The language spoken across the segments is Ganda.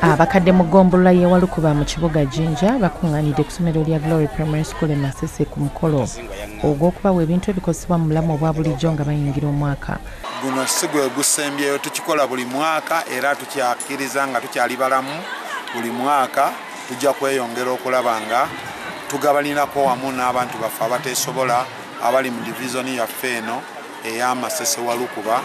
Abakadde mu ggombolola y'e Walukuba mu kibuga Jinja bakuŋŋaanidde ku ssomero lya Glory Primary School e Masese ku mukolo ogw'okubawa ebintu ebikozesebwa mu bulamu obwa bulijjo nga bayingira omwaka. Guno si gwe gusembyeyo, tukikola buli mwaka era tukyakkiriza nga tukyali balamu. Buli mwaka tujja kweyongera okulaba nga tugabalinako wamu n'abantu baffe abateesobola abali mu divizoni yaffe eno eya Masese Walukuba,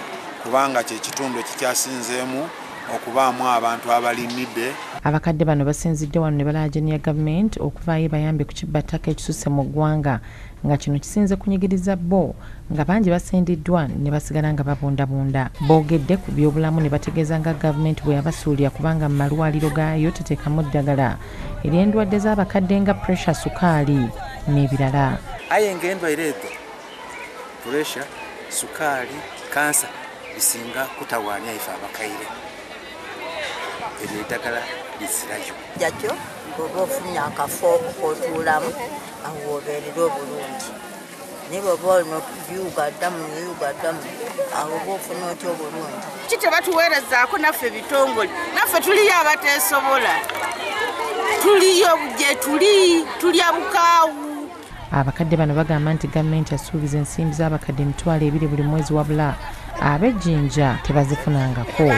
kubanga kye kitundu ekikyasinzeemu okubaamu abantu abalimidde. Abakadde bano basinzidde wano ne balaajania gavumenti okuvaayo bayambe ku kibbattaka ekisusse mu ggwanga, nga kino kisinze kunyigiriza bo nga bangi basendiddwa ne basigala nga babundabunda. Boogedde ku byobulamu ne bategeeza nga gavumenti bwe yabasuulira, kubanga mu malwaliro gaayo teteekamu ddagala ery'endwadde z'abakadde nga pressure, sukaali n'ebirala. Aye ng'endwaire ezo pressure, sukaali, kansa bisinga kutawaanya ife abakaire. Eryo eddagala lizirayo. Jajjo bw'oba ofunye akafo k'otuulamu awo w'obeerera obulungi, naye bw'oba olina yuga ddamu yuga ddamu awo oba ofuna otya obulungi. Ki tebatuweerezaako naffe bitongole, naffe tuliyo abateesobola, tuliyo gye tuli, tulya bukaawu. Abakadde bano bagamba nti gavumenti yasuubiza ensimbi z'abakadde 20,000 buli mwezi, wabula ab'ejjinja tebazifunangako.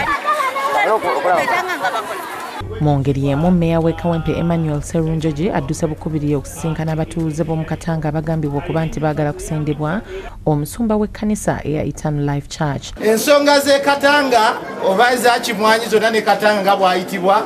Mu ngeri y'emu, mmeeya w'e Kawempe Emmanuel Sserunjogi adduse bukubiri okusisinkana abatuuze b'omu Katanga abagambibwa okuba nti baagala kusendebwa omusumba w'ekkanisa eya Eternal Life Church. Ensonga z'e Katanga oba eza Kimwanyi zonna ne Katanga nga bw'ayitibwa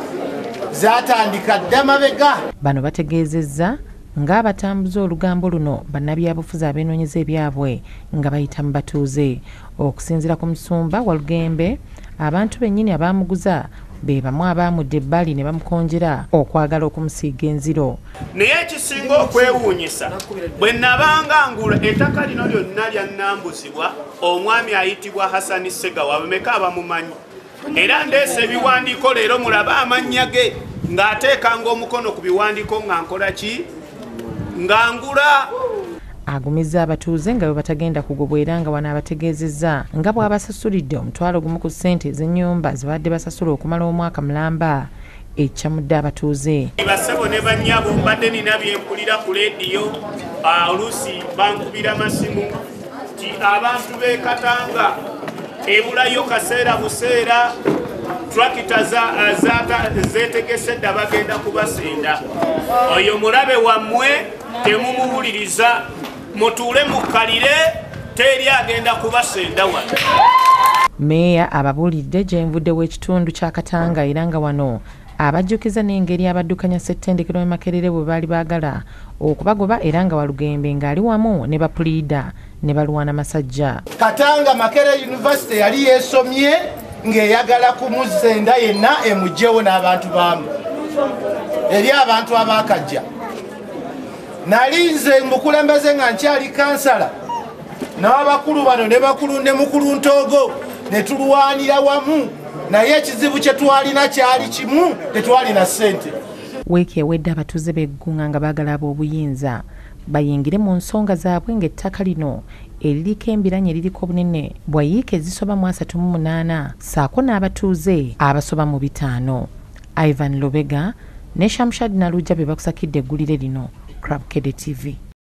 zaatandika dda mabega. Bano bategeezezza ng'abatambuza olugambo luno bannabyabufuzi abeenoonyeza ebyabwe nga bayita mu batuuze. Okusinziira ku musumba Walugembe, abantu bennyini abaamuguza be bamu abaamudde ebbali ne bamukonjera okwagala okumusiiga enziro. Naye ekisinga okwewuunyisa, bwe nabanga ngula ettaka lino lyonna lyannambuzibwa omwami ayitibwa Hassan Ssegawa, bameka abamumanyi, era ndeese ebiwandiiko leero mulabe amannya ge ng'ateekanga omukono ku biwandiiko nga nkola ki, nga ngula. Agumizza abatuuze nga bwe batagenda kugobwa, era nga wano abategeezezza nga bw'abasasulidde 10,000 ku ssente ez'ennyumba ze badde basasula okumala omwaka mulamba, ekyamudde abatuuze. Bassebo ne bannyabo, mbadde nina bye mpulira ku leediyo, oluusi bankubira masimu nti abantu b'e Katanga ebulayo kaseera buseera, tulakita zeetegese dda bagenda kubasenda. Oyo mulabe wammwe temumuwuliriza, mutuule mukkalire, teri agenda kubasenda wano. Mmeeya ababuulidde gye nvudde w'ekitundu kya Katanga, era nga wano abajjukiza n'engeri abaddukanya ssettendekero e Makerere bwe baali baagala okubagoba, era nga Walugembe ng'ali wamu ne bapuliida ne balwana masajja. Katanga Makerere University yali yeesomye ng'eyagala kumusenda yenna emugyewo n'abantu baamu eri abantu abaakajja. Nali nze mukulembeze nga nkyali kansala n'abakulu bano ne bakulu ne mukulu Ntoogo ne tulwanira wamu, naye ekizibu kye twalina kyali kimu, tetwalina ssente. Wiiki ewedde abatuuze beggunga nga baagala ab'obuyinza bayingire mu nsonga zaabwe ng'ettaka lino eririko embiranye eririko obunene bwa yiika ezisoba mu 38 ssaako n'abatuuze abasoba mu 5. Ivan Lubega ne Shamshad Nalujja be bakusakidde eggulire lino. Crab Kede TV.